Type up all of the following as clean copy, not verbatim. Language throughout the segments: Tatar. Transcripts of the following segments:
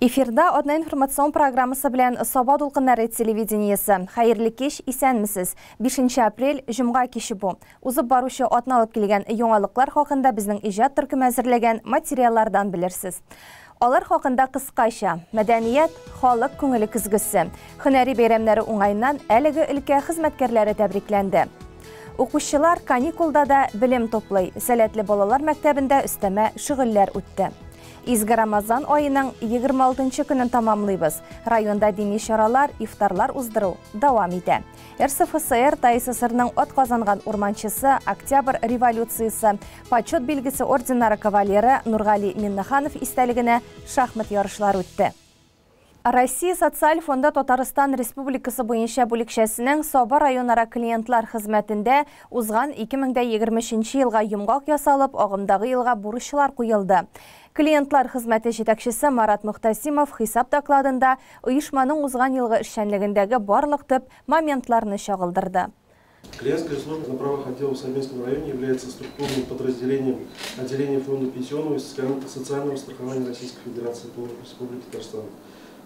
Эфирда Атна информацион программасы белән Саба дулкыннары телевидениесе. Хәерле кич, исәнмесез. 5 апрель, җомга киче бу. Узып баручы атна алып килгән яңалыклар хакында безнең иҗат төркеме әзерләгән материаллардан белерсез. Алар хакында кыскача. Мәдәният, халык күңеле көзгесе. Һөнәри бәйрәмнәре уңаеннан әлеге өлкә хезмәткәрләре тәбрикләнде. Укучылар каникулда да белем туплый. Сәләтле балалар мәктәбендә өстәмә шөгыльләр үтте. Изге Рамазан аеның 26 көнен тамамлыйбыз. Районда дини чаралар, ифтарлар уздыру дәвам итә. РСФСР ТАССРның атказанган урманчысы, Октябрь революциясе, Почет билгесе орденнары кавалеры Нургали Миннеханов истәлегенә шахмат ярышлары үтте. Россия Социаль фонды Татарстан Республикасы буенча бүлекчәсенең Саба районара клиентлар хезмәтендә узган 2023 елга йомгак ясалып, агымдагы елга бурычлар куелды. Клиентлар хезмәте җитәкчесе Марат Мөхтәсимов хисап докладында оешманың узган елгы эшчәнлегендәге барлык төп моментларны чагылдырды. Клиентская служба на правах отдела в Сабинском районе является структурным подразделением отделения Фонда пенсионного и социального страхования Российской Федерации по Республике Татарстан.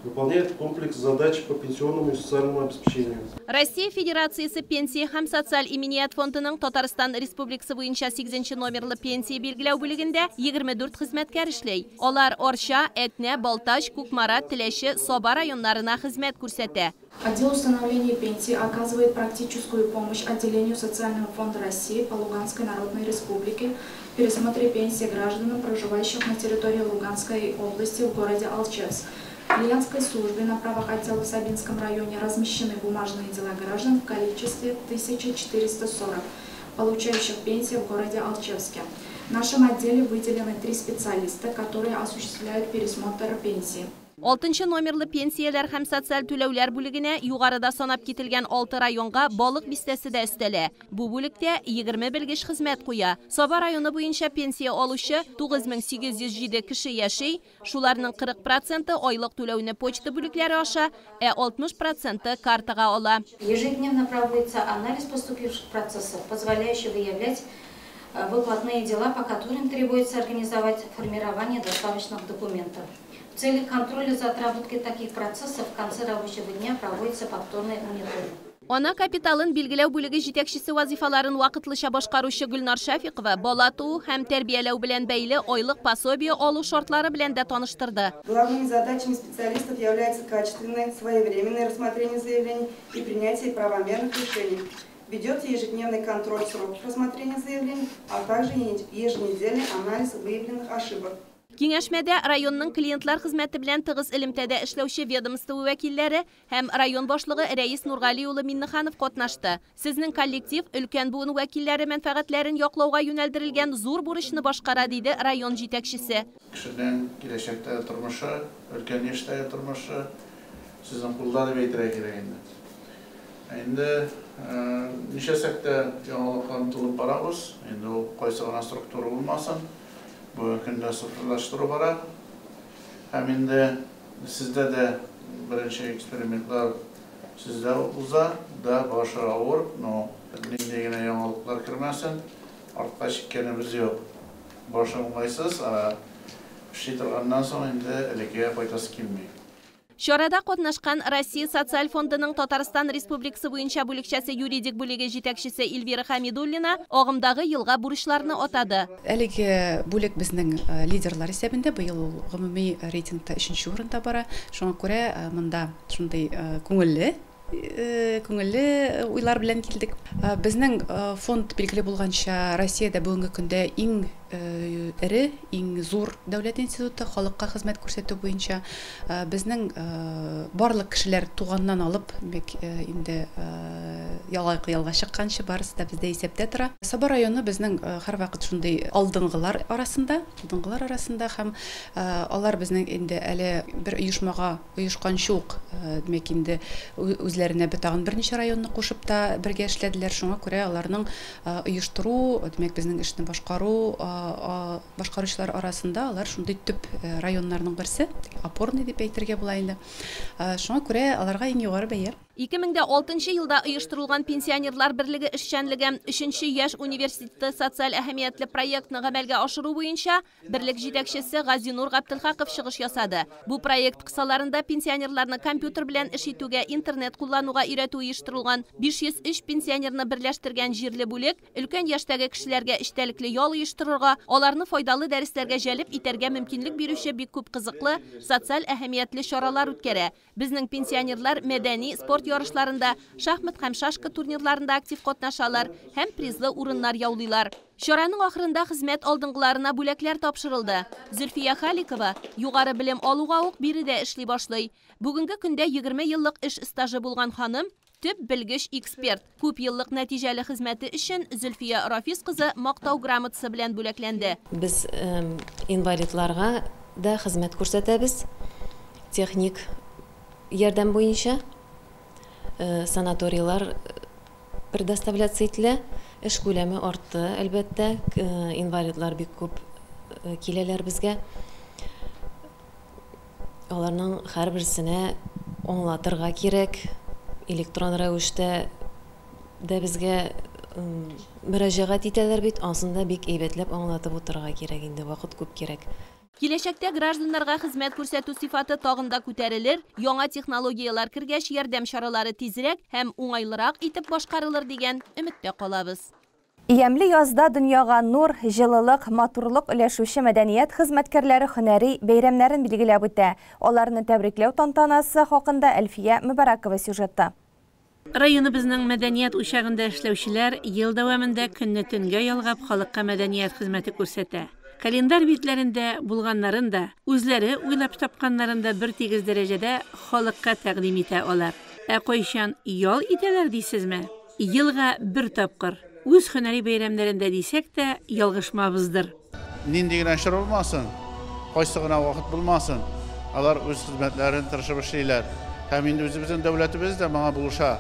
Выполняет комплекс задач по пенсионному и социальному обеспечению. Россия Федерациясе Пенсия һәм социаль иминият фондының Татарстан Республикасы буенча 8 номерлы пенсия билгеләү бүлегендә 24 хезмәткәр эшли. Алар Арча, Әтнә, Балтач, Кукмара, Теләче, Саба районнарына хезмәт күрсәтә. Отдел установления пенсии оказывает практическую помощь отделению Социального фонда России по Луганской Народной Республике в пересмотре пенсии гражданам, проживающих на территории Луганской области в городе Алчевск. В клиентской службе на правах отдела в Сабинском районе размещены бумажные дела граждан в количестве 1440, получающих пенсии в городе Алчевске. В нашем отделе выделены 3 специалиста, которые осуществляют пересмотр пенсии. 6 номерлы пенсияләр һәм социаль түләүләр бүлегенә югарыда санап кителгән 6 районга Балык бистәсе дә өстәлә. Бу бүлектә 20 белгеч хезмәт куя. Саба районы буенча пенсия алучы 9807 кеше яши, шуларның 40% айлык түләүне почта бүлекләре аша, ә 60% картага ала. Ежедневно проводится анализ поступивших процессов, позволяющий выявлять выплатные дела, по которым требуется организовать формирование доставочных документов. В целях контроля за отработкой таких процессов в конце рабочего дня проводится повторный мониторинг. Ана капиталын билгеләү бүлеге җитәкчесе вазифаларын вакытлыча башкаручы Гөлнар Шафикова бала туу һәм тәрбияләү белән бәйле айлык пособие алу шартлары белән дә таныштырды. Главными задачами специалистов является качественное, своевременное рассмотрение заявлений и принятие правомерных решений. Ведется ежедневный контроль сроков рассмотрения заявлений, а также еженедельный анализ выявленных ошибок. Киңәшмәдә районның клиентлар хезмәте белән тыгыз элемтәдә эшләүче ведомство вәкилләре һәм район башлыгы Рәис Нургали улы Миннеханов катнашты. Сезнең коллектив өлкән буын вәкилләре мәнфәгатьләрен яклауга юнәлдерелгән зур бурычны башкара, диде район җитәкчесе. Кешенең киләчәктә тормышы, өлкән яшьтәге тормышы сезнең кулда дип әйтергә кирәк инде. Инде ничәсәк тә яңалыкка омтылып барабыз. Инде ул кайсы гына структура булмасын. Бүгенге көндә цифрлаштыру бара. Һәм инде сездә дә беренче экспериментлар сездә уза, да башы авыр, но нинди генә яңалыклар кермәсен, артка чиккәнебез юк. Башы уңайсыз, ә эшли торганнан соң инде элеккегә кайтасы килми. Чарада катнашкан Россия Социаль фондының Татарстан Республикасы буенча бүлекчәсе юридик бүлеге җитәкчесе Эльвира Хамидуллина агымдагы елга бурычларны атады. Әлеге бүлек безнең лидерлар исәбендә, быел ул гомуми рейтингта 3нче урында бара. Шуңа күрә монда шундый күңелле уйлар белән килдек. Безнең фонд билгеле булганча Россиядә бүгенге көндә иң эре, иң зур дәүләт институты халыкка хезмәт күрсәтү буенча. Безнең барлык кешеләр туганнан алып, бик инде ялга чыкканчы барысы да бездә исәптә тора. Саба районы безнең һәрвакыт шундый алдынгылар арасында һәм алар безнең инде әле бер оешмага оешканчы ук, димәк инде үзләренә тагын берничә районны кушып та бергә эшләделәр. Шуңа күрә аларның оештыру, димәк безнең эшне башкару башкаручылар арасында алар шундый төп районнарның берсе, опорный дип әйтергә була инде. Шуңа күрә аларга иң югары бәя. 2006 елда оештырылган пенсионерлар берлеге эшчәнлеге 3нче яшь университеты социаль әһәмиятле проектны гамәлгә ашыру буенча берлек җитәкчесе Газинур Габделхаков чыгыш ясады. Бу проект кысаларында пенсионерларны компьютер белән эш итүгә, интернет куллануга өйрәтү оештырылган. 503 пенсионерны берләштергән җирле бүлек өлкән яшьтәге кешеләргә эчтәлекле ял оештырырга, аларны файдалы дәресләргә җәлеп итәргә мөмкинлек бирүче бик күп кызыклы социаль әһәмиятле чаралар үткәрә. Безнең пенсионерлар мәдәни, спорт ярышларында, шахмат һәм шашка турнирларында актив катнашалар һәм призлы урыннар яулыйлар. Чараның ахырында хезмәт алдынгыларына бүләкләр тапшырылды. Зөлфия Халикова югары белем алуга ук биредә эшли башлый. Бүгенге көндә 20 еллык эш стажы булган ханым төп белгеч эксперт. Күп еллык нәтиҗәле хезмәте өчен Зөлфия Рафис кызы мактау грамотасы белән бүләкләнде. Без инвалидларга да хезмәт күрсәтәбез. Техник ярдәм буенча санаторийлар предоставляться ителә. Эш күләме артты, әлбәттә. Инвалидлар бик күп киләләр безгә. Аларның һәрберсенә аңлатырга кирәк. Электрон рәвештә дә безгә мөрәҗәгать итәләр бит, ансын да бик әйбәтләп аңлатып утырырга кирәк инде, вакыт күп кирәк. Киләчәктә гражданнарга хезмәт күрсәтү сыйфаты тагын да күтәрелер, яңа технологияләр кергәч, ярдәм чаралары тизрәк һәм уңайлырак итеп башкарылыр дигән өметтә калабыз. Ямьле язда дөньяга нур, җылылык, матурлык өләшүче мәдәният хезмәткәрләре һөнәри бәйрәмнәрен билгеләп үтә. Аларны тәбрикләү тантанасы хакында Әлфия Мөбарәкова сюжетта. Районыбызның мәдәният учагында эшләүчеләр ел дәвамында көнне төнгә ялгап халыкка мәдәният хезмәте күрсәтә. Календарь битләрендә булганнарын да, үзләре уйлап тапканнарын да бер тигез дәрәҗәдә халыкка тәкъдим итә алар. Ә кайчан ял итәләр дисезме? Елга бер тапкыр. Үз һөнәри бәйрәмнәрендә дисәк тә ялгышмабыздыр. Нинди генә чор булмасын, кайсы гына вакыт булмасын, алар үз хезмәтләрен тырышып эшлиләр. Һәм инде үзебезнең дәүләтебез дә моңа булыша.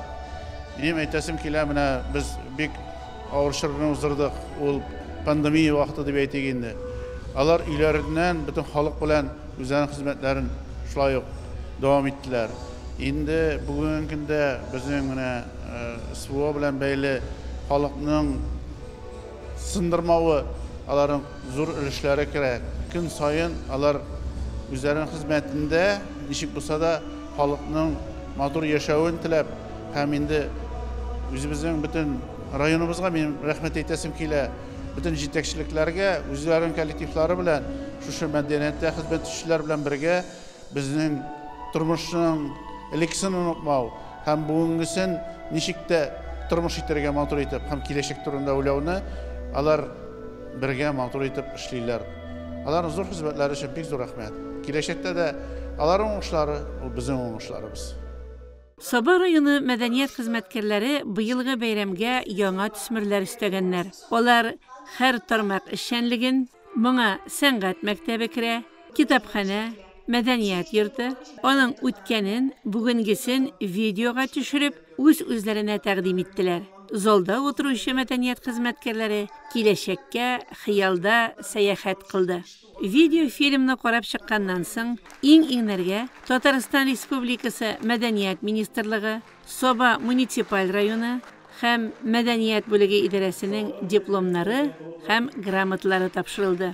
Минем әйтәсем килә, менә без бик авыр чорны уздырдык, ул пандемия вакыты дип әйтик инде. Алар өйләреннән бөтен халык белән үзләренең хезмәтләрен шулай ук дәвам иттеләр. Инде бүгенге көндә безнең менә СВО белән бәйле халыкның сындырмавы, аларның зур өлешләре керә. Көн саен алар үзләренең хезмәтендә ничек булса да халыкның матур яшәвен теләп һәм инде үзебезнең бөтен районыбызга минем рәхмәт әйтәсем килә. Бөтен җитәкчелекләргә, үзләренең коллективлары белән, шушы мәдәнияттә хезмәт итүчеләр белән бергә безнең тормышның элеккесен онытмау һәм бүгенгесен ничек тә тормыш итәргә матур итеп һәм киләчәк турында уйлауны алар бергә матур итеп эшлиләр. Аларның зур хезмәтләре өчен бик зур рәхмәт. Киләчәктә дә аларның уңышлары ул безнең уңышларыбыз. Саба районы мәдәният хезмәткәрләре быелгы бәйрәмгә яңа төсмерләр өстәгәннәр. Алар һәр тармак эшчәнлеген, моңа сәнгать мәктәбе керә, китапханә, мәдәният йорты, аның үткәнен, бүгенгесен видеога төшереп, үз-үзләренә тәкъдим иттеләр. Залда утыручы мәдәният хезмәткәрләре киләчәккә хыялда сәяхәт кылды. Видеофильмны карап чыкканнан соң, иң-иңнәргә Татарстан Республикасы Мәдәният министрлыгы, Саба муниципаль районы һәм Мәдәният бүлеге идарәсенең дипломнары һәм грамоталары тапшырылды.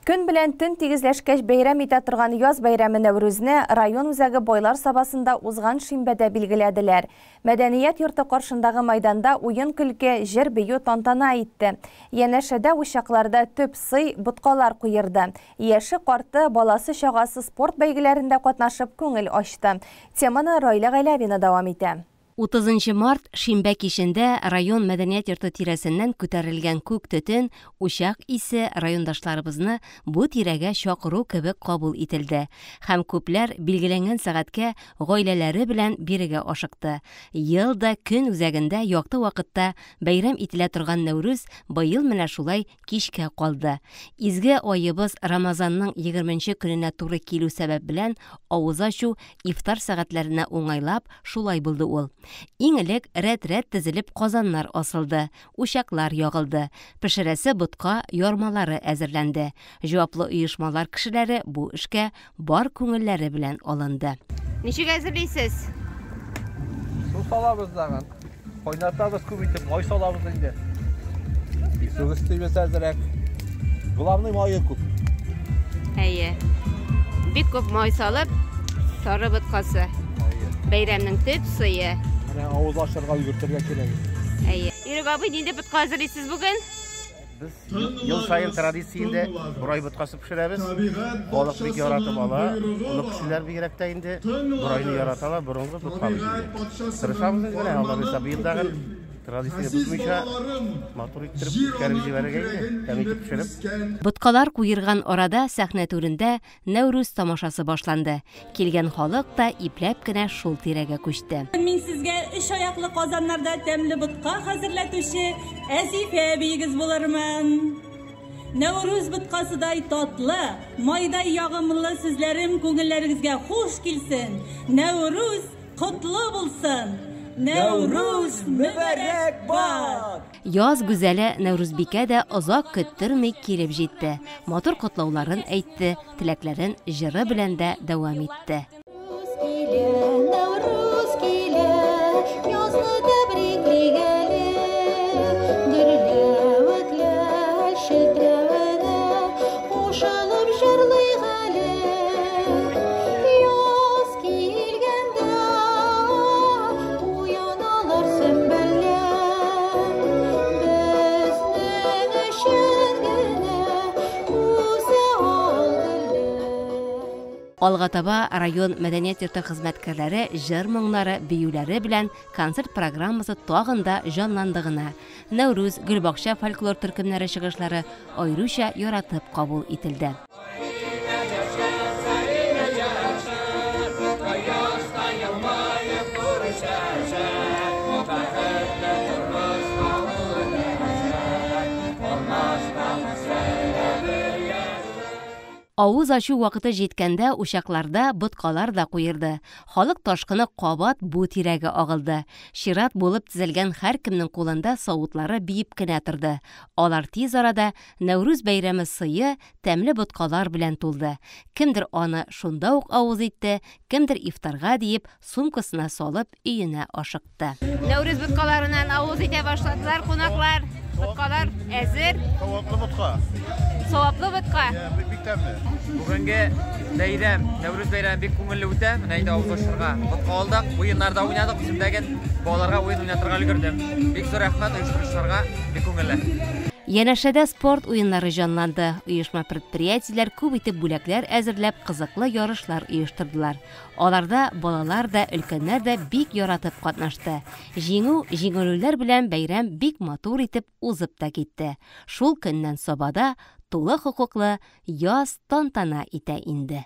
Көн белән төн тигезләшкәч бәйрәм итә торган яз бәйрәме Нәүрүзне район үзәге Байлар Сабасында узган шимбәдә билгеләделәр. Мәдәният йорты каршындагы майданда уен-көлке, җыр-бию тантана итте. Янәшәдә учакларда төп сый, боткалар куерды. Яше карты, баласы чагасы спорт бәйгеләрендә катнашып күңел ачты. Теманы Райлә Гайләвина дәвам итә. 30 март шимбә кичендә район мәдәният йорты тирәсеннән күтәрелгән күк төтен, учак исе райондашларыбызны бу тирәгә чакыру кебек кабул ителде. Һәм күпләр билгеләнгән сәгатькә гаиләләре белән бирегә ашыкты. Ел да көн үзәгендә якты вакытта бәйрәм ителә торган Нәүрүз быел менә шулай кичкә калды. Изге айыбыз Рамазанның 20 көненә туры килү сәбәп белән авыз ачу ифтар сәгатьләренә уңайлап шулай булды ул. Иң элек рәт-рәт тезелеп казаннар асылды, учаклар ягылды, пешерәсе ботка ярмалары әзерләнде. Җаваплы оешмалар кешеләре бу эшкә бар күңелләре белән алынды. Ничек әзерлисез? Су салабыз тагын. Кайнатабыз күп итеп, май салабыз инде. Песок өстибез әзрәк. Главный мае күп. Әйе. Бик күп май салып, сары боткасы. Бәйрәмнең төп сые. Менә авыз ачарга өлгертергә кирәк. Әйе. Ирек абый, нинди ботка әзерлисез бүген? Без ел саен традиция инде борай боткасы пешерәбез. Халык бик яратып ала. Олы кешеләр бигрәк тә инде борайны яраталар, борынгы ботка бит инде. Тырышабыз инде менә, Алла боерса, быел тагын традиция бозмыйча матур иттереп үткәреп җибәрергә инде, тәм итеп пешереп. Боткалар куерган арада сәхнә түрендә Нәүрүз тамашасы башланды. Килгән халык та ипләп кенә шул тирәгә күчте. Мин сезгә өч аяклы казаннарда тәмле ботка хәзерләтүче Әзифә әбиегез булырмын. Нәүрүз боткасыдай татлы, майдай ягымлы сүзләрем күңелләрегезгә хуш килсен. Нәүрүз котлы булсын! Нәүрүз мөбарәк бат! Яз гүзәле Нәүрүзбикә дә озак көттерми килеп җитте. Матур котлауларын әйтте, теләкләрен җыры белән дә дәвам итте. Нәүрүз килә, язны тәбриклик әле. Гөрләвекләр челтерәвенә кушылып җырлыйк әле. Яз килгәндә уяналар сөмбелләр. Безнең өчен генә үсә ал гөлләр. Алга таба район мәдәният йорты хезмәткәрләре җыр моңнары, биюләре белән концерт программасы тагын да җанланды гына. Нәүрүз, Гөлбакча фольклор төркемнәре чыгышлары аеруча яратып кабул ителде. Авыз ачу вакыты җиткәндә учакларда боткалар да куерды. Халык ташкыны кабат бу тирәгә агылды. Чират булып тезелгән һәркемнең кулында савытлары биеп кенә торды. Алар тиз арада Нәүрүз бәйрәме сые тәмле боткалар белән тулды. Кемдер аны шунда ук авыз итте, кемдер ифтарга диеп сумкасына салып өенә ашыкты. Нәүрүз боткаларыннан авыз итә башладылар кунаклар. Боткалар әзер. Саваплы ботка. Саваплы ботка. Бик тәмле. Бүгенге бәйрәм, Нәүрүз бәйрәме бик күңелле үтә. Менә инде авыз ачарга ботка алдык, уеннарда уйнадык, үземдәге балаларга уен уйнатырга өлгердем. Бик зур рәхмәт оештыручыларга, бик күңелле. Янәшәдә спорт уеннары җанланды. Оешма предприятиеләр күп итеп бүләкләр әзерләп, кызыклы ярышлар оештырдылар. Аларда балалар да, өлкәннәр дә бик яратып катнашты. Җиңү, җиңелүләр белән бәйрәм бик матур итеп узып та китте. Шул көннән Сабада тулы хокуклы яз тантана итә инде.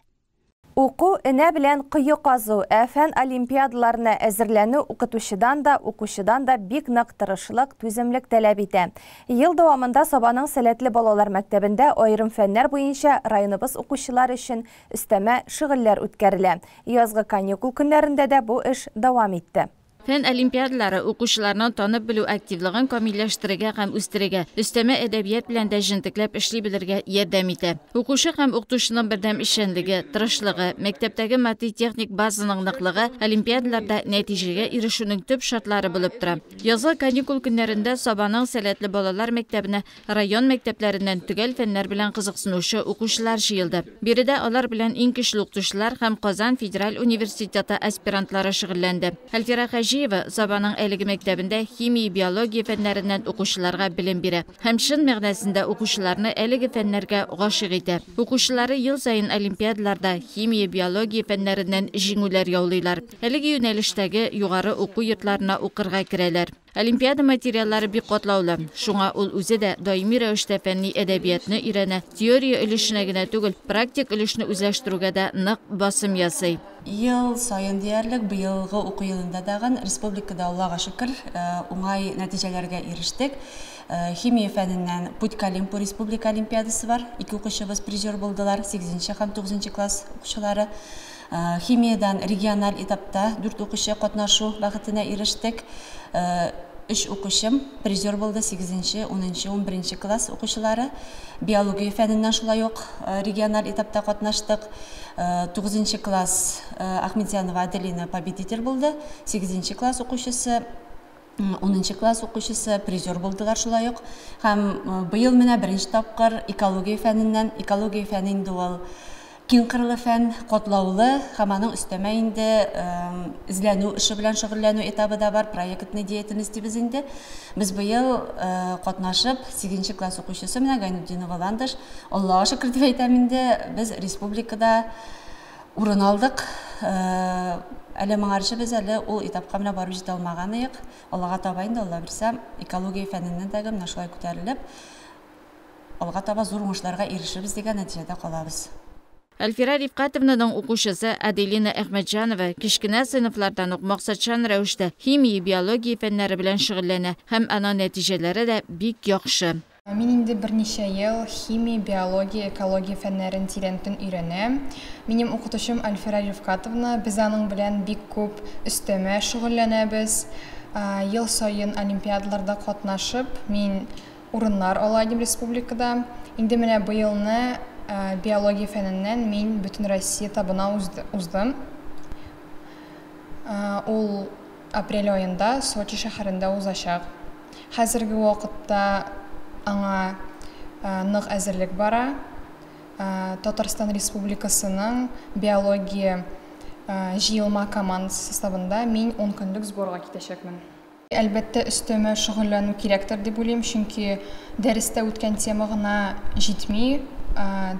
Уку энә белән кое казу, ә фән олимпиадаларына әзерләнү укытучыдан да, укучыдан да бик нык тырышлык, түземлек таләп итә. Ел дәвамында Сабаның сәләтле балалар мәктәбендә аерым фәннәр буенча районыбыз укучылар өчен өстәмә шөгыльләр үткәрелә. Язгы каникул көннәрендә дә бу эш дәвам итте. Фән олимпиадалары укучыларның танып белү активлыгын камилләштерергә һәм үстерергә, өстәмә әдәбият белән дә җентекләп эшли белергә ярдәм итә. Укучы һәм укытучының бердәм эшчәнлеге, тырышлыгы, мәктәптәге матди-техник базаның ныклыгы олимпиадаларда нәтиҗәгә ирешүнең төп шартлары булып тора. Язгы каникул көннәрендә Сабаның сәләтле балалар мәктәбенә район мәктәпләреннән төгәл фәннәр белән кызыксынучы укучылар җыелды. Биредә алар белән иң көчле укытучылар һәм Казан федераль университеты аспирантлары шөгыльләнде. Әлфира Хаҗиева Сабаның әлеге мәктәбендә химия, биология фәннәреннән укучыларга белем бирә һәм чын мәгънәсендә укучыларны әлеге фәннәргә гашыйк итә. Укучылары ел саен олимпиадаларда химия, биология фәннәреннән җиңүләр яулыйлар. Әлеге юнәлештәге югары уку йортларына укырга керәләр. Олимпиада материаллары бик катлаулы. Шуңа ул үзе дә даими рәвештә фәнни әдәбиятны өйрәнә. Теория өлешенә генә түгел, практик өлешне үзләштерүгә дә нык басым ясый. Ел саен диярлек быелгы уку елында дагын республикада Аллага шөкер уңай нәтиҗәләргә ирештек. Химия фәненнән Путь к Олимпу республика олимпиадасы бар. Ике укучыбыз призер булдылар, 8 һәм 9 класс укучылары. Химиядан региональ этапта 4 укучы катнашу бәхетенә ирештек. Өч укучым призер булды, 8нче, 10нче, 11нче класс укучылары. Биология фәненнән шулай ук региональ этапта катнаштык. 9нчы класс Ахметзянова Аделина победитель булды. 8нче класс укучысы, 10нчы класс укучысы призер булдылар шулай ук. Һәм быел менә беренче тапкыр экология фәненнән, экология фәне инде ул киң кырлы фән, катлаулы һәм аның өстәмә инде эзләнү эше белән шөгыльләнү этабы да бар, проектная деятельность дибез инде. Без быел катнашып, 8нче класс укучысы менә Гайнутдинова Ландыш, Аллага шөкер дип әйтәм инде, без республикада урын алдык. Әле моңарчы без әле ул этапка менә барып җитә алмаган идек. Аллага таба инде, Алла бирсә, экология фәненнән дә менә шулай күтәрелеп, алга таба зур уңышларга ирешербез дигән нәтиҗәдә калабыз. Әлфира Рифкатовнаның укучысы Аделина Әхмәтҗанова кечкенә сыйныфлардан ук максатчан рәвештә химия, биология фәннәре белән шөгыльләнә һәм аның нәтиҗәләре дә бик яхшы. Мин инде берничә ел химия, биология, экология фәннәрен тирәнтен өйрәнәм. Минем укытучым Әлфира Рифкатовна, без аның белән бик күп өстәмә шөгыльләнәбез. Ел саен олимпиадаларда катнашып, мин урыннар ала идем республикада. Инде менә быелны биология фәненнән мин бөтен Россия этабына уздым. Ул апрель аенда Сочи шәһәрендә узачак. Хәзерге вакытта аңа нык әзерлек бара. Татарстан Республикасының биология җыелма командасы составында мин 10 көнлек сборга китәчәкмен. Әлбәттә, өстәмә шөгыльләнү кирәктер дип уйлыйм, чөнки дәрестә үткән тема гына җитми,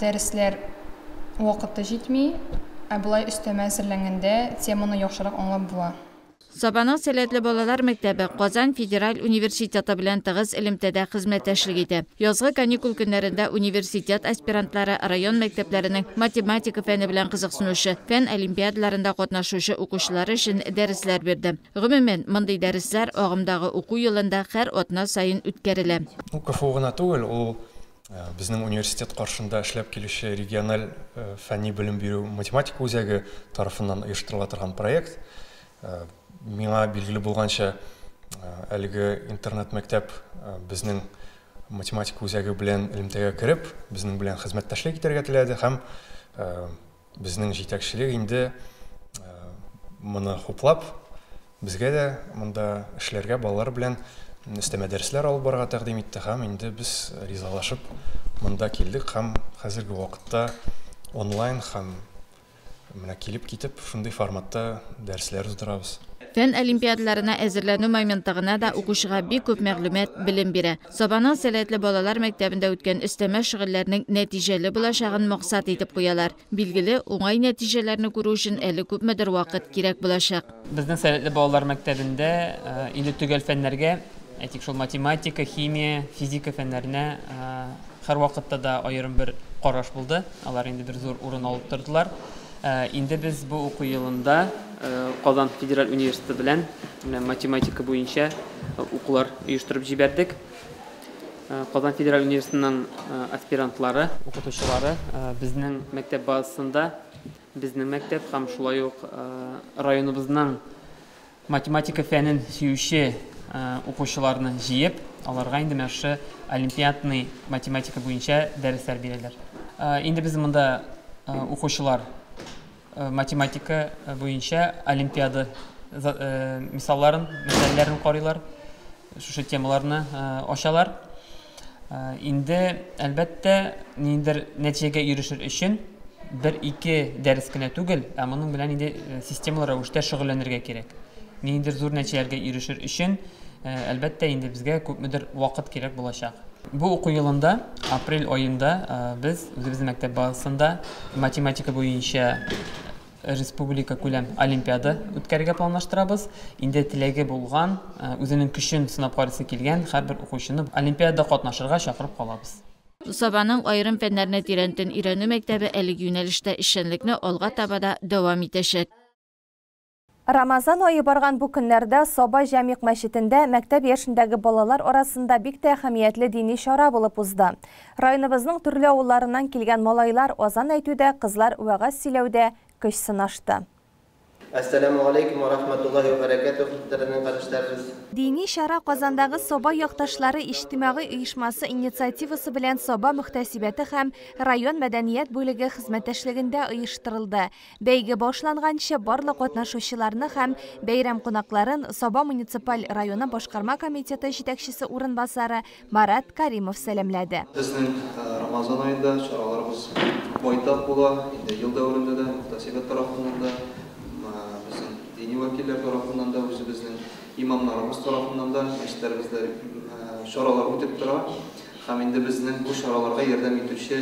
дәресләр вакыты җитми, ә болай өстәмә әзерләнгәндә теманы яхшырак аңлап була. Сабаның сәләтле балалар мәктәбе Казан федераль университеты белән тыгыз элемтәдә хезмәттәшлек итә. Язгы каникул көннәрендә университет аспирантлары район мәктәпләренең математика фәне белән кызыксынучы, фән олимпиадаларында катнашучы укучылар өчен дәресләр бирде. Гомумән, мондый дәресләр агымдагы уку елында һәр атна саен үткәрелә. Бу КФУ гына түгел, ул безнең университет каршында эшләп килүче региональ фәнни белем бирү математика үзәге тарафыннан оештырыла торган проект. Миңа билгеле булганча, әлеге интернет мәктәп безнең математика үзәге белән элемтәгә кереп, безнең белән хезмәттәшлек итәргә теләде һәм безнең җитәкчелек инде моны хуплап, безгә дә монда эшләргә балалар белән өстәмә дәресләр алып барырга тәкъдим итте һәм инде без ризалашып монда килдек һәм хәзерге вакытта онлайн һәм менә килеп китеп шундый форматта дәресләр уздырабыз. Фән олимпиадаларына әзерләнү моменты гына да укучыга бик күп мәгълүмат, белем бирә. Сабаның сәләтле балалар мәктәбендә үткән өстәмә шөгыльләрнең нәтиҗәле булачагын максат итеп куялар. Билгеле, уңай нәтиҗәләрне күрү өчен әле күпмедер вакыт кирәк булачак. Безнең сәләтле балалар мәктәбендә инде төгәл фәннәргә, әйтик, шул математика, химия, физика фәннәренә һәр вакытта да аерым бер караш булды. Алар инде бер зур урын алып тордылар. Инде без бу уку елында Казан федераль университеты белән математика буенча укулар оештырып җибәрдек. Казан федераль университетының аспирантлары, укытучылары безнең мәктәп базасында, безнең мәктәп һәм шулай ук районыбызның математика фәнен сөюче укучыларны җыеп, аларга инде менә шушы олимпиадный математика буенча дәресләр бирәләр. Инде без монда укучылар математика буенча олимпиада мисалларын, мәсьәләләрен карыйлар, шушы темаларны ачалар. Инде, әлбәттә, ниндидер нәтиҗәгә ирешер өчен бер-ике дәрес кенә түгел, ә моның белән инде системалы рәвештә шөгыльләнергә кирәк. Ниндидер зур нәтиҗәләргә ирешер өчен, әлбәттә, инде безгә күпмедер вакыт кирәк булачак. Бу уку елында, апрель аенда без үзебезнең мәктәп базасында математика буенча республика күләм олимпиада үткәрергә планлаштырабыз. Инде теләге булган, үзенең көчен сынап карыйсы килгән һәрбер укучыны олимпиадада катнашырга чакырып калабыз. Сабаның аерым фәннәрне тирәнтен өйрәнү мәктәбе әлеге юнәлештә эшчәнлекне алга таба да дәвам итәчәк. Рамазан айы барган бу көннәрдә Саба Җәмигъ мәчетендә мәктәп яшендәге балалар арасында бик тә әһәмиятле дини чара булып узды. Районыбызның төрле авылларыннан килгән малайлар азан әйтүдә, кызлар вәгазь сөйләүдә көч сынашты. Әссәламү галәйкүм вә рахмәтуллаһи вә бәрәкәтүһ, мөхтәрәм кардәшләребез. Дини чара Казандагы Саба якташлары иҗтимагый оешмасы инициативасы белән Саба мөхтәсибәте һәм район мәдәният бүлеге хезмәттәшлегендә оештырылды. Бәйге башланганчы барлык катнашучыларны һәм бәйрәм кунакларын Саба муниципаль районы башкарма комитеты җитәкчесе урынбасары Марат Каримов сәламләде. Безнең Рамазан аенда чараларыбыз байтак була, инде ел дәверендә дә, мөхтәсибәт тарафыннан да, безнең дини вәкилләр тарафыннан да, үзебезнең имамнарыбыз тарафыннан да мәчетләребездә чаралар үтеп тора. Һәм инде безнең бу чараларга ярдәм итүче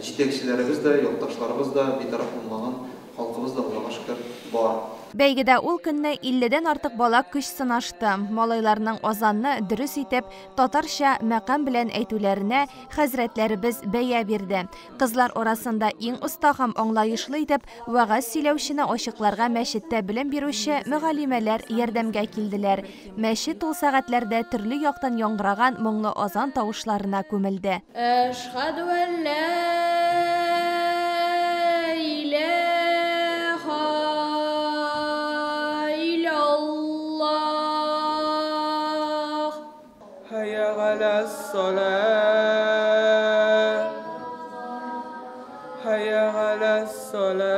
җитәкчеләребез дә, якташларыбыз да, битараф булмаган халкыбыз да, Аллага шөкер, бар. Бәйгедә ул көнне илледән артык бала көч сынашты. Малайларның азанны дөрес итеп, татарча мәкам белән әйтүләренә хәзрәтләребез бәя бирде. Кызлар арасында иң оста һәм аңлаешлы итеп вәгазь сөйләүчене ачыкларга мәчеттә белем бирүче мөгаллимәләр ярдәмгә килделәр. Мәчет ул сәгатьләрдә төрле яктан яңгыраган моңлы азан тавышларына күмелде. Әшһәдү ән лә иләһә илляллаһ. Хәйя галәс-саләh. Хәйя галәс-саләh.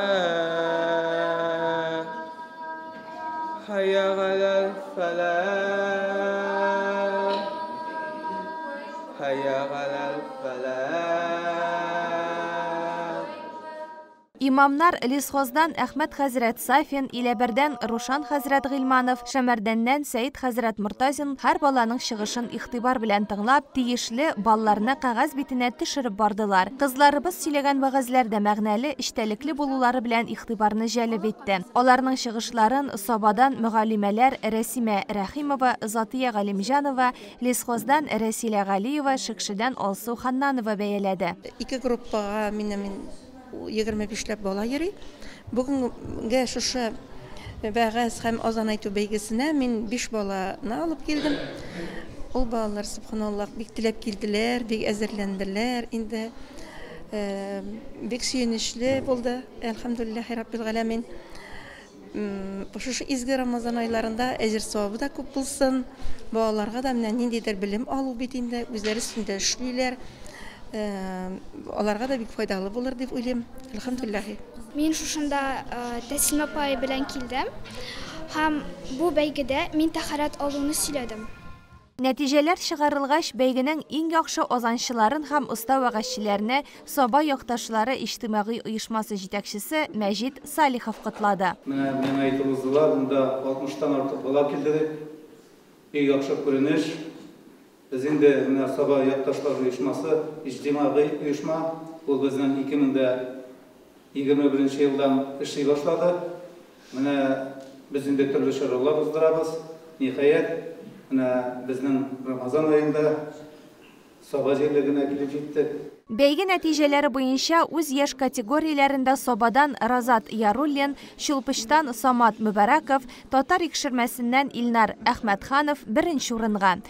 Хәйя галәл-фәләх. Хәйя галәл-фәләх. Имамнар Лесхоздан Әхмәт хәзрәт Сафин, Иләбәрдән Рушан хәзрәт Гыйльманов, Шәмәрдәннән Сәид хәзрәт Мортазин һәр баланың чыгышын игътибар белән тыңлап, тиешле балларны кәгазь битенә төшереп бардылар. Кызларыбыз сөйләгән вәгазьләр дә мәгънәле, эчтәлекле булулары белән игътибарны җәлеп итте. Аларның чыгышларын Сабадан мөгаллимәләр Рәсимә Рәхимова, Затия Галимҗанова, Лесхоздан Рәсилә Галиева, Шекшедән Алсу Ханнанова бәяләде. Ике группага минем 25ләп бала йөри. Бүгенгә шушы вәгазь һәм азан әйтү бәйгесенә мин 5 баланы алып килдем. Ул балалар, субханаллах, бик теләп килделәр, бик әзерләнделәр. Инде бик сөенечле булды. Әлхәмдүлилләһи раббил галәмин. Шушы изге Рамазан айларында әҗер савабы да күп булсын. Балаларга да менә ниндидер белем алу бит инде, үзләре өстендә эшлиләр. Аларга да бик файдалы булыр дип уйлыйм. Әлхәмдүлилләһи. Мин шушында Тәслимә апай белән килдем. Һәм бу бәйгедә мин тәһарәт алуны сөйләдем. Нәтиҗәләр чыгарылгач, бәйгенең иң яхшы азанчыларын һәм оста вәгазьчеләрне Саба якташлары иҗтимагый оешмасы җитәкчесе Мәҗит Салихов котлады. Менә миңа әйтеп уздылар, монда 60-тан артык бала килде дип. Бик яхшы күренеш. Без инде менә Саба якташлар оешмасы, иҗтимагый оешма, ул безнең 2021 елдан эшли башлады. Менә без инде төрле чаралар уздырабыз. Ниһаять, менә безнең Рамазан аенда Саба җирлегенә килеп җиттек. Бәйге нәтиҗәләре буенча үз яшь категорияләрендә Сабадан Разат Яруллин, Чулпычтан Самат Мөбараков, Татар Икшермәсеннән Илнар Әхмәтханов беренче урынга.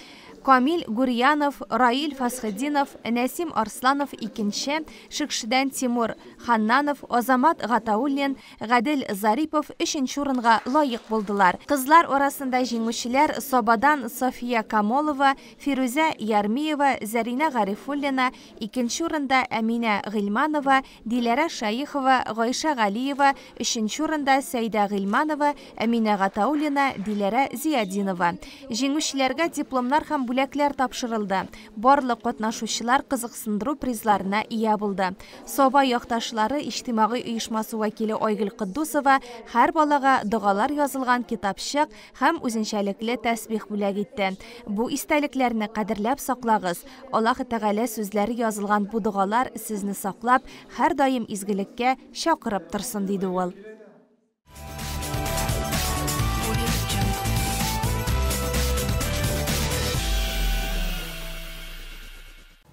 Камил Гурьянов, Раил Фасхетдинов, Нәсим Арсланов икенче, Шекшедән Тимур Ханнанов, Азамат Гатауллин, Гадел Зарипов өченче урынга лаек булдылар. Кызлар арасында җиңүчеләр Сабадан София Камолова, Фирүзә Ярмиева, Зәринә Гарифуллина, икенче урында Әминә Гыйльманова, Диләрә Шаихова, Гайшә Галиева, өченче урында Сәйдә Гыйльманова, Әминә Гатауллина, Диләрә Зиядинова. Җиңүчеләргә дипломнар һәм бүләкләр тапшырылды. Барлык катнашучылар кызыксындыру призларына ия булды. Саба якташлары иҗтимагый оешмасы вәкиле Айгөл Кытдусова һәр балага догалар язылган китапчык һәм үзенчәлекле тәсбих бүләк итте. Бу истәлекләрне кадерләп саклагыз. Аллаһ Тәгалә сүзләре язылган бу догалар сезне саклап, һәр даим изгелеккә чакырып торсын, диде ул.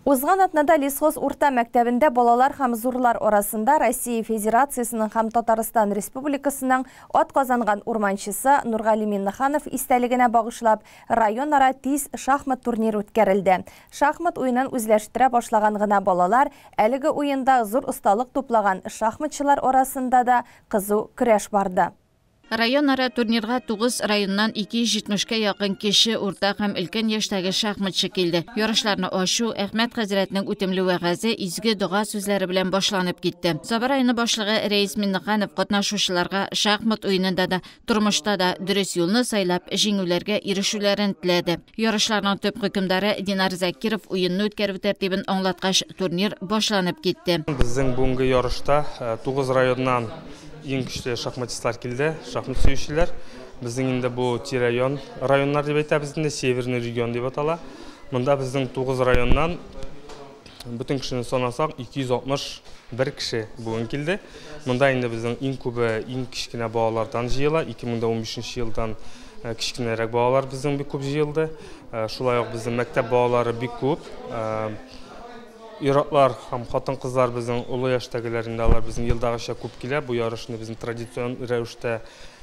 Узган атнада Лесхоз урта мәктәбендә балалар һәм зурлар арасында Россия Федерациясенең һәм Татарстан Республикасының атказанган урманчысы Нургали Миннеханов истәлегенә багышлап районара тиз шахмат турниры үткәрелде. Шахмат уенын үзләштерә башлаган гына балалар әлеге уенда зур осталык туплаган шахматчылар арасында да кызу көрәш барды. Районара турнирга 9 районнан 270 кә якын кече, урта һәм өлкән яшьтәге шахматчы килде. Ярышларны ачу Әхмәт хәзрәтнең үтемле вәгазе, изге дога сүзләре белән башланып китте. Саба районы башлыгы Рәис Миннеханов катнашучыларга шахмат уенында да, тормышта да дөрес юлны сайлап, җиңүләргә ирешүләрен теләде. Ярышларның төп хөкемдары Динар Закиров уенны үткәрү тәртибен аңлаткач, турнир башланып китте. Безнең бүгенге ярышта 9 районнан иң көчле шахматистлар килде, шахмат сөючеләр. Безнең инде бу тирә-район районнар дип әйтәбез инде, Северный регион дип атала. Монда безнең 9 районнан бөтен кешене санасак 261 кеше бүген килде. Монда инде безнең иң күбе иң кечкенә балалардан җыела. 2015 елдан кечкенәрәк балалар безнең бик күп җыелды. Шулай ук безнең мәктәп балалары бик күп. Ир-атлар һәм хатын-кызлар безнең олы яшьтәгеләр инде, алар безнең елдагыча күп килә. Бу ярышны безнең традицион рәвештә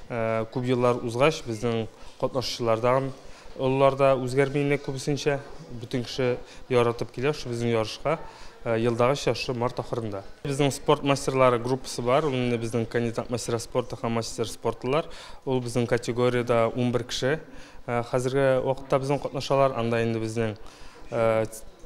күп еллар узгач, безнең катнашучылардан олылар да үзгәрми инде күбесенчә. Бөтен кеше яратып килә шушы безнең ярышка елдагыча шушы март ахырында. Безнең спорт мастерлары группасы бар, ул инде безнең кандидат мастера спорта һәм мастер спортлар. Ул безнең категориядә 11 кеше хәзерге вакытта безнең катнашалар. Анда инде безнең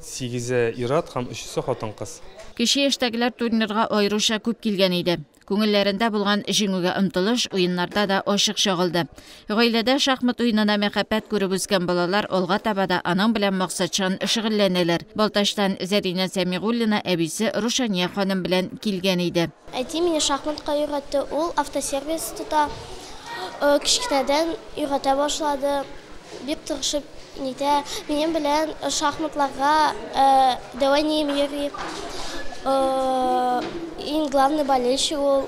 8-е ир-ат һәм 3-се хатын-кыз. Кече яшьтәгеләр турнирга аеруча күп килгән иде. Күңелләрендә булган җиңүгә омтылыш уеннарда да ачык чагылды. Гаиләдә шахмат уенына мәхәббәт күреп үскән балалар алга таба да аның белән максатчан шөгыльләнәләр. Балтачтан Зәринә Сәмигуллина әбисе Рушания ханым белән килгән иде. Әти мине шахматка өйрәтте, ул автосервис тота, кечкенәдән өйрәтә башлады. Бик тырышып нитә, минем белән шахматларга дәвәнием йөри. Иң главный болельщик ул.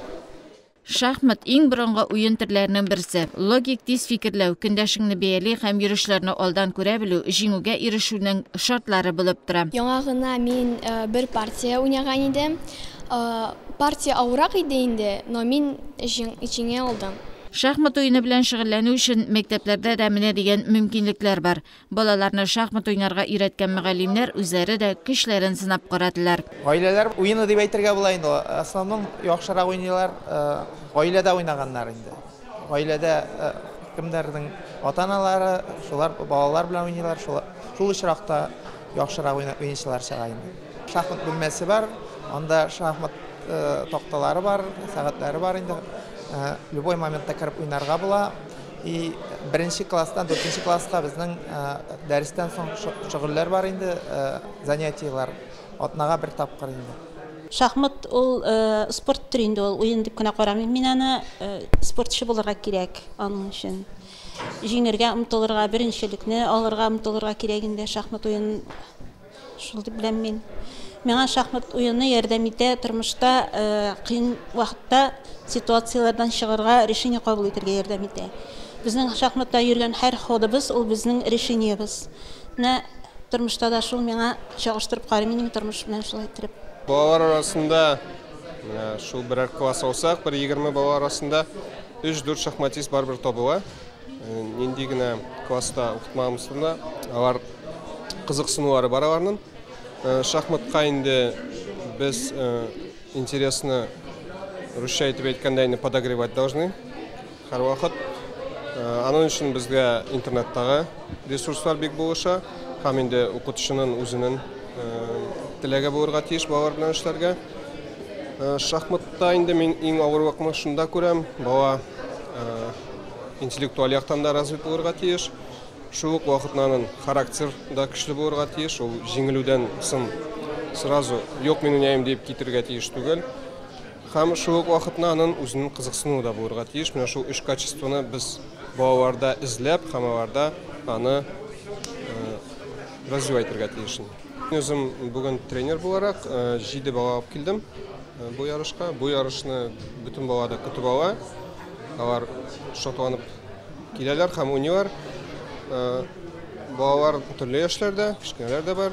Шахмат иң борынгы уен төрләренең берсе. Логик тиз фикерләү, көндәшеңне бәяли һәм йөрешләрне алдан күрә белү җиңүгә ирешүнең шартлары булып тора. Яңа гына мин бер партия уйнаган идем. Партия авырак иде инде, но мин җиңә алдым. Шахмат уены белән шөгыльләнү өчен мәктәпләрдә дә менә дигән мөмкинлекләр бар. Балаларны шахмат уйнарга өйрәткән мөгаллимнәр үзләре дә көчләрен сынап карадылар. Гаиләләр уены дип әйтергә була инде. Основном яхшырак уйныйлар, гаиләдә уйнаганнар инде. Гаиләдә кемнәрнең ата-аналары, шулар балалар белән уйныйлар, шул очракта яхшырак уйнучылар чыга инде. Шахмат бүлмәсе бар, анда шахмат такталары бар, сәгатьләре бар инде. Любой моментта кереп уйнарга була. И беренче класстан дүртенче класска безнең дәрестән соң шөгыльләр бар инде, занятиелар атнага бер тапкыр инде. Шахмат ул спорт төре инде, ул уен дип кенә карамыйм. Мин аны спортчы булырга кирәк аның өчен. Җиңергә омтылырга, беренчелекне алырга омтылырга кирәк инде шахмат уен шул дип беләм мин. Миңа шахмат уены ярдәм итә тормышта кыен вакытта ситуацияләрдән чыгарга, решение кабул итәргә ярдәм итә. Безнең шахматта йөргән һәр ходыбыз ул безнең решениебыз. Менә тормышта да шул миңа чагыштырып карыйм, минем тормыш белән шулай иттереп. Балалар арасында менә шул берәр класс алсак, бер 20 бала арасында 3-4 шахматист барыбер табыла. Нинди генә класста укытмаган да, алар кызыксынулары бар аларның. Шахматка инде без интересно русча итеп әйткәндә инде подогревать должны һәрвакыт. Аның өчен безгә интернеттагы ресурслар бик булыша һәм инде укытучының үзенең теләге булырга тиеш балалар белән эшләргә. Шахматта инде мин иң авырлыкны шунда күрәм, бала интеллектуаль яктан да развит булырга тиеш. Шул ук вакытта аның характер да көчле булырга тиеш, ул җиңелүдән соң сразу юк мин уйнайм дип китергә тиеш түгел. Һәм шул ук вакытта аның үзенең кызыксынуы да булырга тиеш. Менә шул өч качествоны без балаларда эзләп һәм аларда аны развивать итәргә тиеш. Мин үзем бүген тренер буларак 7 бала алып килдем бу ярышка. Бу ярышны бөтен бала да көтеп ала. Алар шатланып киләләр һәм уйныйлар. Балалар төрле яшьләрдә, кечкенәләр дә бар,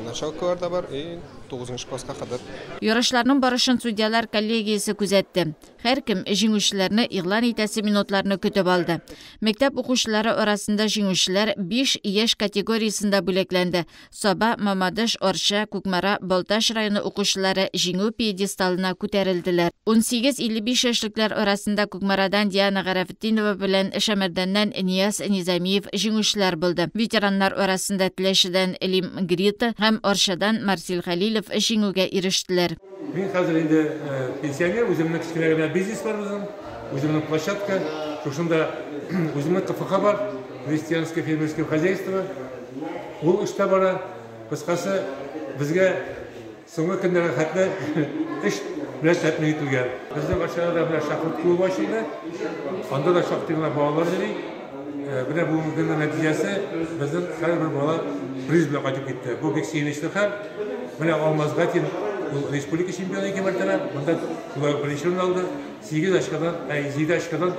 началкалар да бар, и 9 класска кадәр. Ярышларның барышын судьялар коллегиясе күзәтте. Һәркем җиңүчеләрне игълан итәсе минутларны көтеп алды. Мәктәп укучылары арасында җиңүчеләр 5 яшь категориясендә бүләкләнде. Саба, Мамадыш, Арча, Кукмара, Балтач районы укучылары җиңү пьедесталына күтәрелделәр. 18-55 яшьлекләр арасында Кукмарадан Диана Гарәфетдинова белән Шәмәрдәннән Нияз Низамиев җиңүчеләр булды. Ветераннар арасында Теләчедән Элим Грита һәм Арчадан Марсил Хәлилов җиңүгә ирештеләр. Мин хәзер инде пенсионер, үземнең кечкенә генә бизнес бар үзем, үземнең площадка, шушында үземнең КФХ бар, крестьянское фермерское хозяйство. Ул эштә бара. Кыскасы, безгә соңгы көннәргә хәтле эш белән тәэмин ителгән. Безнең Арчада да менә шахмат клубы ачылды. Анда да шактый гына балалар йөри. Менә бүгенге көннең нәтиҗәсе, безнең һәрбер бала приз белән кайтып китте. Бу бик сөенечле хәл. Менә Алмаз Гатин, ул республика чемпионы ике мәртәбә, монда шулай ук беренче урын алды. 8 очкадан, 7 очкадан,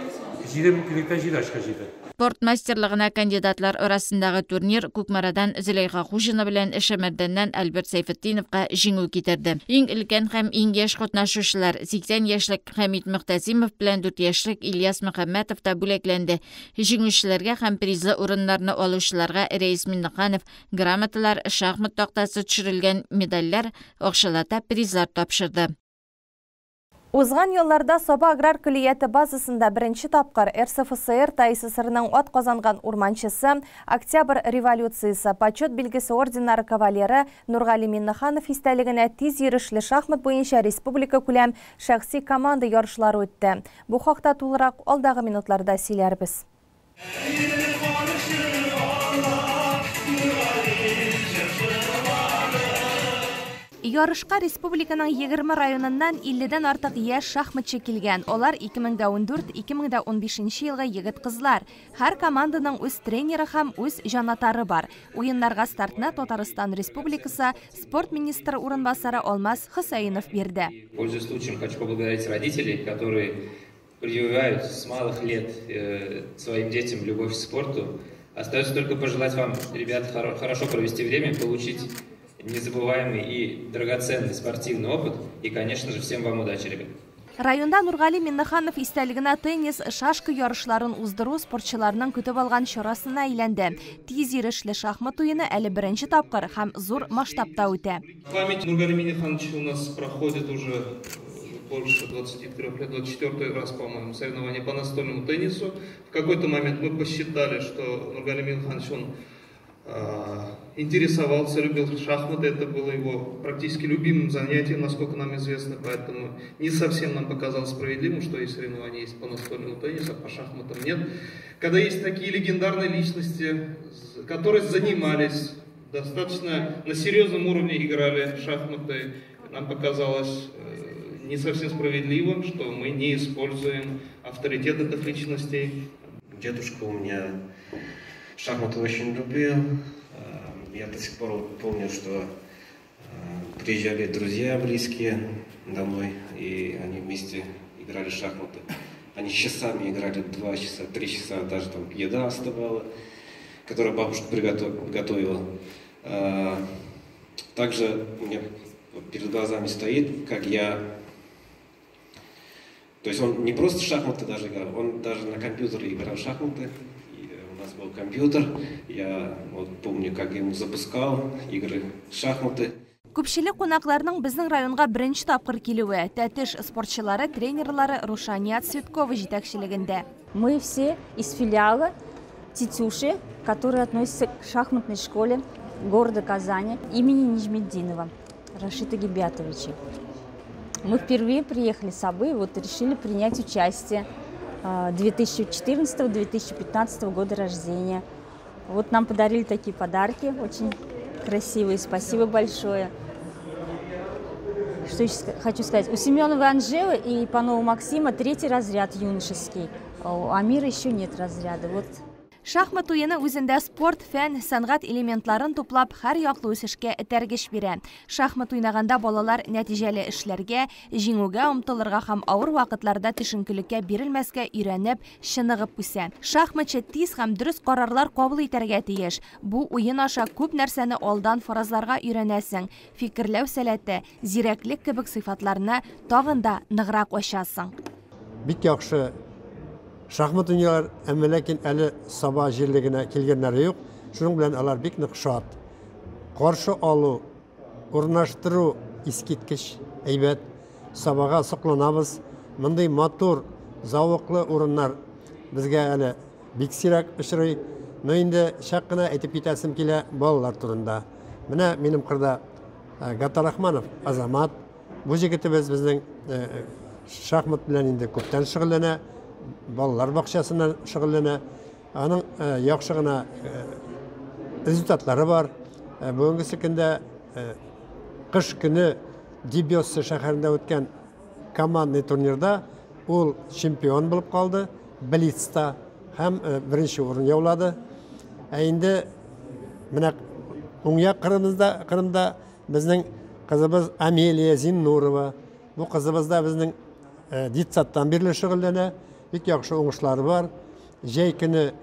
7 мөмкинлектән 7 очка җыйды. Спорт мастерлыгына кандидатлар арасындагы турнир Кукмарадан Зөләйха Хуҗина белән Шәмәрдәннән Альберт Сәйфетдиновка җиңү китерде. Иң өлкән һәм иң яшь катнашучылар 80 яшьлек Хәмит Мөхтәсимов белән 4 яшьлек Ильяс Мөхәммәтов та бүләкләнде. Җиңүчеләргә һәм призлы урыннарны алучыларга Рәис Миннеханов грамоталар, шахмат тактасы төшерелгән медальләр, акчалата призлар тапшырды. Узган елларда Саба аграр көллияте базасында беренче тапкыр РСФСР ТАССРның ат казанган урманчысы, Октябрь революциясе, почет билгесе орденнары кавалеры Нургали Миннеханов истәлегенә тиз йөрешле шахмат буенча республика күләм шәхси команда ярышлары үтте. Бу хакта тулырак алдагы минутларда сөйләрбез. Ярышка республиканың 20 районыннан 50-дән артык яшь шахматчы килгән. Алар 2014-2015 елгы егет-кызлар. Һәр команданың үз тренеры һәм үз җанатары бар. Уеннарга стартны Татарстан Республикасы спорт министры урынбасары Алмаз Хөсәенов бирде. Пользуясь случаем, хочу поблагодарить родителей, которые прививают с малых лет своим детям любовь к спорту. Остается только пожелать вам, ребят, хорошо провести время, получить незабываемый и драгоценный спортивный опыт. И, конечно же, всем вам удачи, ребят. Районда Нургали Миннеханов истәлегенә теннис, шашка ярышларын уздыру спортчыларның көтеп алган чарасына әйләнде. Тиз йөрешле шахмат уены әле беренче тапкыр һәм зур масштабта үтә. Память Нургали Миннехановича у нас проходит уже больше 23 лет, 24 раз, по-моему, соревнования по настольному теннису. В какой-то момент мы посчитали, что Нургали Миннеханович, он интересовался, любил шахматы, это было его практически любимым занятием, насколько нам известно, поэтому не совсем нам показалось справедливым, что и соревнования есть по настольному теннису, а по шахматам нет. Когда есть такие легендарные личности, которые занимались, достаточно на серьезном уровне играли в шахматы, нам показалось не совсем справедливым, что мы не используем авторитет этих личностей. Дедушка у меня шахматы очень любил. Я до сих пор помню, что приезжали друзья близкие домой, и они вместе играли в шахматы. Они часами играли, 2 часа, 3 часа, даже там еда остывала, которую бабушка готовила. Также у меня перед глазами стоит, как я... То есть он не просто в шахматы даже играл, он даже на компьютере играл в шахматы. У нас был компьютер, я вот помню, как я ему запускал игры в шахматы. Күпчелек кунакларның безнең районга беренче тапкыр килүе. Тәтеш спортчылары, тренерлары Рушания Цветкова җитәкчелегендә. Мы все из филиала Тетюши, который относится к шахматной школе города Казани имени Нижмеддинова Рашита Гибятовича. Мы впервые приехали с собой, вот решили принять участие 2014-2015 года рождения. Вот нам подарили такие подарки, очень красивые, спасибо большое. Что еще хочу сказать? У Семеновой Анжелы и Панова Максима 3-й разряд юношеский, у Амира еще нет разряда. Вот. Шахмат уены үзендә спорт, фән, сәнгать элементларын туплап, һәр яклы үсешкә этәргеч бирә. Шахмат уйнаганда балалар нәтиҗәле эшләргә, җиңүгә омтылырга һәм авыр вакытларда төшенкелеккә бирелмәскә өйрәнеп, чыныгып үсә. Шахматчы тиз һәм дөрес карарлар кабул итәргә тиеш. Бу уен аша күп нәрсәне алдан фаразларга өйрәнәсең. Фикерләү сәләте, зирәклек кебек сыйфатларны тагын да ныграк ачасың. Бик яхшы шахмат уйныйлар, әмма ләкин әле Саба җирлегенә килгәннәре юк. Шуның белән алар бик нык шат. Каршы алу, урнаштыру искиткеч әйбәт. Сабага сокланабыз. Мондый матур, зәвыклы урыннар безгә әле бик сирәк очрый. Но инде чак кына әйтеп китәсем килә балалар турында. Менә минем кырда Гатарахманов Азамат. Бу җегетебез безнең шахмат белән инде күптән шөгыльләнә, балалар бакчасыннан шөгыльләнә. Аның яхшы гына результатлары бар. Бүгенге көндә кыш көне Дебёссы шәһәрендә үткән командный турнирда ул чемпион булып калды, Блицта һәм беренче урын яулады. Ә инде менә уң як кырында безнең кызыбыз Амелия Зиннурова. Бу кызыбыз да безнең детсадтан бирле шөгыльләнә, бик яхшы уңышлары бар. Җәй көне,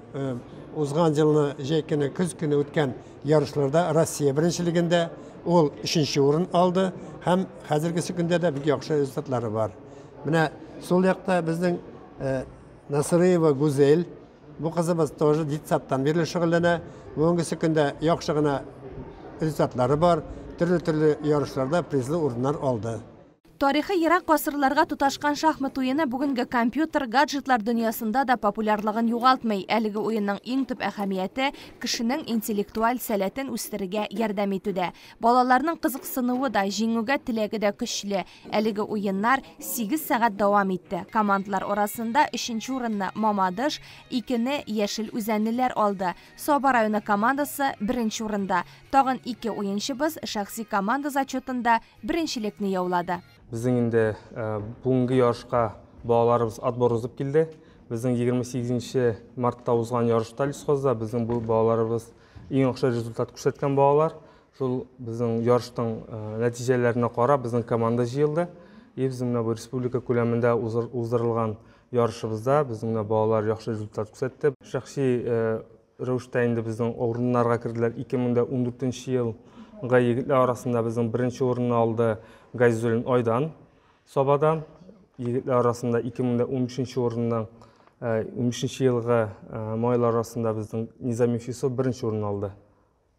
узган елны җәй көне, көз көне үткән ярышларда Россия беренчелегендә ул 3нче урын алды һәм хәзергесе көндә дә бик яхшы результатлары бар. Менә сул якта безнең Насырыева Гүзәл. Бу кызыбыз тоже детсадтан бирле шөгыльләнә. Бүгенгесе көндә яхшы гына результатлары бар. Төрле-төрле ярышларда призлы урыннар алды. Тарихы ерак гасырларга тоташкан шахмат уены бүгенге компьютер, гаджетлар дөньясында да популярлыгын югалтмый. Әлеге уенның иң төп әһәмияте кешенең интеллектуаль сәләтен үстерергә ярдәм итүдә. Балаларның кызыксынуы да, җиңүгә теләге дә көчле. Әлеге уеннар 8 сәгать дәвам итте. Командалар арасында 3нче урынны Мамадыш, 2-не Яшел Үзәнлеләр алды. Саба районы командасы 1нче урында. Тагын 2 уенчыбыз шәхси команда зачетында беренчелекне яулады. Безнең инде бүгенге ярышка балаларыбыз отбор узып килде. Безнең 28 мартта узган ярышта Лесхозда безнең бу балаларыбыз иң яхшы результат күрсәткән балалар. Шул безнең ярыштың нәтиҗәләренә карап безнең команда җыелды. И безнең менә бу республика күләмендә уздырылган ярышыбызда безнең менә балалар яхшы результат күрсәтте. Шәхси рәвештә инде безнең урыннарга керделәр. 2014 елгы егетләр арасында безнең беренче урынны алды Газизуллин Айдан Сабадан. Егетләр арасында 2015 урынның 15 елгы майлар арасында безнең Низамиев Юсуф беренче урын алды.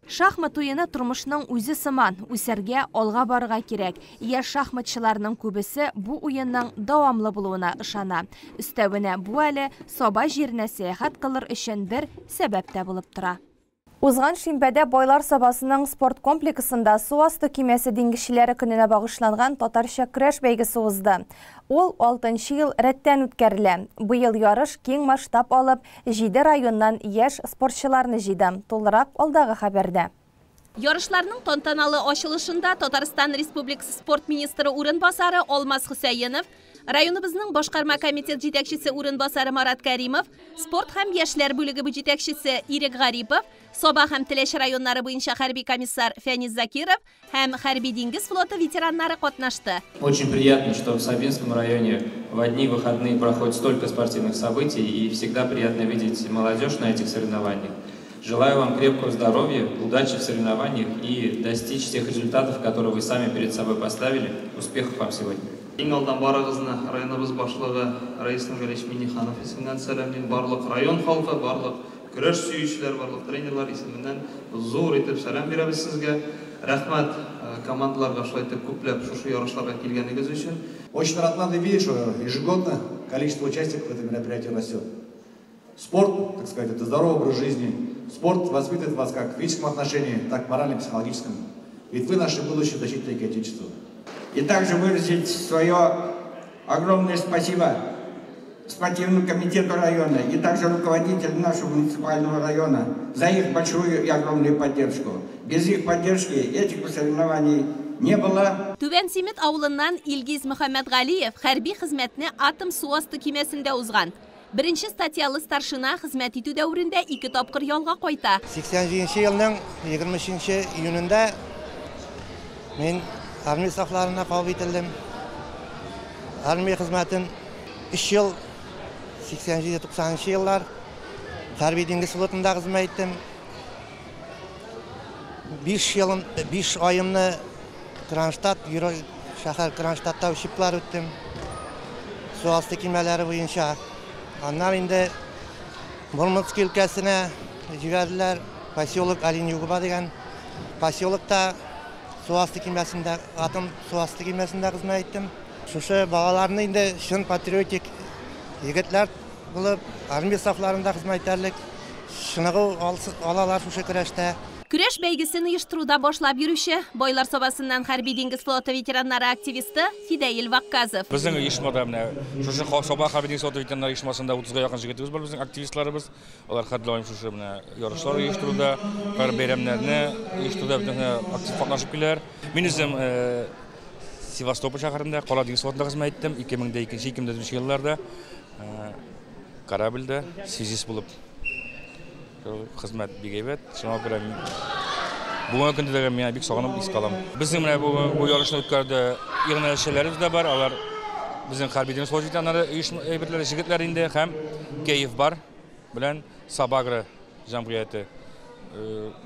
Шахмат уены тормышның үзе сыман, үсәргә, алга барырга кирәк. Яшь шахматчыларның күбесе бу уенның дәвамлы булуына ышана. Өстәвенә бу әле Саба җиренә сәяхәт кылыр өчен бер сәбәп тә булып тора. Узган шимбәдә Байлар Сабасының спорт комплексында су асты көймәсе диңгезчеләре көненә багышланган татарча көрәш бәйгесе узды. Ул 6нчы ел рәттән үткәрелә. Быел ярыш киң масштаб алып, 7 районнан яшь спортчыларны җыйды. Тулырак алдагы хәбәрдә. Ярышларның тантаналы ачылышында Татарстан Республикасы спорт министры урынбасары Алмаз Хөсәенов, районыбызның башкарма комитет җитәкчесе урынбасары Марат Каримов, спорт һәм яшьләр бүлеге җитәкчесе Ирек Гарипов, Саба һәм Теләч районнары буенча хәрби комиссар Фәнис Закиров һәм хәрби диңгез флоты ветераннары катнашты. Очень приятно, что в Сабинском районе в одни выходные проходит столько спортивных событий, и всегда приятно видеть молодежь на этих соревнованиях. Желаю вам крепкого здоровья, удачи в соревнованиях и достичь тех результатов, которые вы сами перед собой поставили. Успехов вам сегодня! Иң алдан барыгызны районыбыз башлыгы Раис Нургалиевич Минниханов исеменнән сәламлим. Барлык район халкы, барлык көрәш сөючеләр, барлык тренерлар исеменнән зур итеп сәлам бирәбез сезгә. Рәхмәт командаларга шулай итеп күпләп шушы ярышларга килгәнегез өчен. Очень рад видеть, что ежегодно количество участников этого мероприятия растет. Спорт, так сказать, это здоровый образ жизни. Спорт воспитывает вас как в физическом отношении, так и в моральном, психологическом. Ведь вы наши будущие защитники Отечества. И также выразить свое огромное спасибо спортивному комитету района и также руководителям нашего муниципального района за их большую и огромную поддержку. Без их поддержки этих соревнований не было. Түбән Симет авылыннан Илгиз Мөхәммәтгалиев хәрби хезмәтне атом су асты көймәсендә узган. Беренче статьялы старшина хезмәт итү дәверендә 2 тапкыр ялга кайта. 87 елның 23 июнендә мин армия сафларына кабул ителдем. Армия хезмәтен 3 ел 87-90 еллар хәрби диңгез флотында хезмәт иттем. 5 елым, 5 айымны Кронштадт, шәһәр Кронштадтта учеблар үттем. Су асты кимәләре буенча. Аннан инде Мурманск өлкәсенә җибәрделәр. Поселок Оленьюгуба дигән поселокта су асты кимәсендә, атом су асты кимәсендә хезмәт иттем. Шушы балаларны инде чын патриотик егетләр булып, армия сафларында хезмәт итәрлек чыныгу алалар шушы көрәштә. Көрәш бәйгесен оештыруда башлап йөрүче Байлар Сабасыннан хәрби диңгез флоты ветераннары активисты Фидәил Вакказов. Безнең оешмада менә шушы Саба хәрби диңгез флоты ветераннары оешмасында 30-га якын җегетебез бар, безнең активистларыбыз. Алар һәрдаим шушы менә ярышлар оештыруда, һәр бәйрәмнәрне оештыруда бөтен актив катнашып киләләр. Мин үзем Севастополь шәһәрендә Кара диңгез флотында хезмәт иттем 2002-2004 елларда корабльдә связист булып. Хезмәт бик әйбәт. Шуңа күрә бүгенге көндә дә миңа бик сагынып искә алам. Безнең менә бу ярышны үткәрде иганәчеләребез дә бар. Алар безнең хәрби диңгез флоты ветераннары оешма әйберләре, җегетләр инде һәм Киев бар белән Сабагра җәмгыяте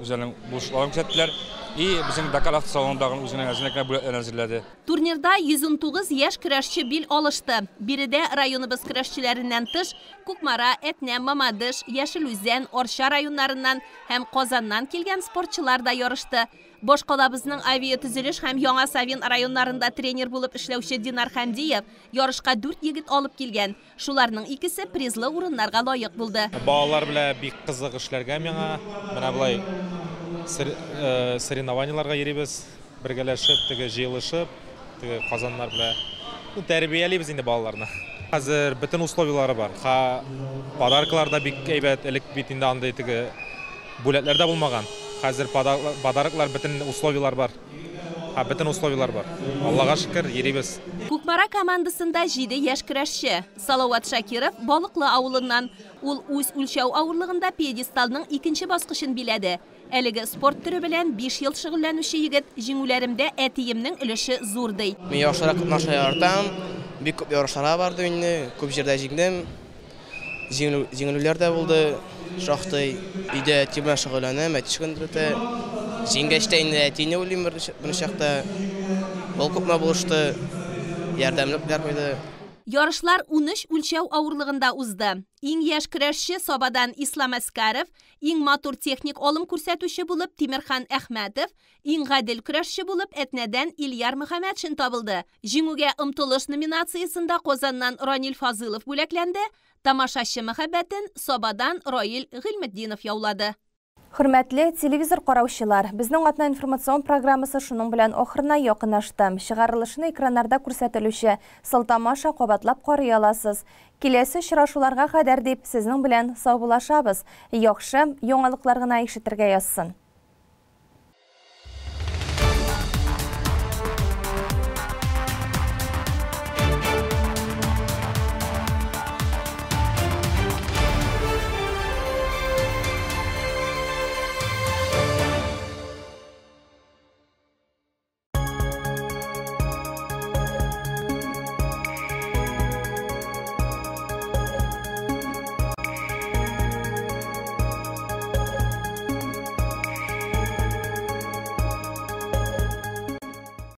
үзләренең булышлыкларын күрсәттеләр. И безнең Дакар автосалонындагы үзенең әзерлек кенә бүләкләрен әзерләде. Турнирда 119 яшь көрәшче бил алышты. Биредә районыбыз көрәшчеләреннән тыш Кукмара, Әтнә, Мамадыш, Яшел Үзән, Арча районнарыннан һәм Казаннан килгән спортчылар да ярышты. Башкалабызның авиатөзелеш һәм Яңа Савин районнарында тренер булып эшләүче Динар Хәмдиев ярышка 4 егет алып килгән. Шуларның икесе призлы урыннарга лаек булды. Балалар белән бик кызык эшләргә миңа. Менә болай соревнованияларга йөрибез, бергәләшеп, теге җыелышып, теге Казаннар белән. Тәрбиялибез инде балаларны. Хәзер бөтен условиялары бар. Подаркалар да бик әйбәт, элек бит инде андый теге бүләкләр дә булмаган. Хәзер подароклар, бөтен условиялар бар. Бөтен условиялар бар. Аллага шөкер, йөрибез. Кукмара командасында 7 яшь көрәшче. Салават Шакиров Балыклы авылыннан. Ул үз үлчәү авырлыгында пьедесталның икенче баскычын биләде. Әлеге спорт төре белән 5 ел шөгыльләнүче егет җиңүләремдә әтиемнең өлеше зур ди. Мин ярышларга катнаша яратам. Бик күп ярышларга бардым инде, күп җирдә җиңдем. Җиңелүләр дә булды. Шактый өйдә әти белән шөгыльләнәм, әти шөгыльләндерде. Җиңгәч тә инде әтине уйлыйм бер чакта. Ул күпме булышты, ярдәмлекләр куйды. Ярышлар 13 үлчәү авырлыгында узды. Иң яшь көрәшче Сабадан Ислам Әскәров, иң матур техник алым күрсәтүче булып Тимерхан Әхмәтов, иң гадел көрәшче булып Әтнәдән Ильяр Мөхәммәтшин табылды. Җиңүгә омтылыш номинациясендә Казаннан Ранил Фазылов бүләкләнде, тамашачы мәхәббәтен Сабадан Раил Гыйльметдинов яулады. Хөрмәтле телевизор караучылар, безнең атна информацион программасы шуның белән ахырына якынлашты. Чыгарылышны экраннарда күрсәтелүче сылтама аша кабатлап карый аласыз. Киләсе очрашуларга кадәр дип сезнең белән саубуллашабыз. Яхшы яңалыклар гына ишетергә язсын.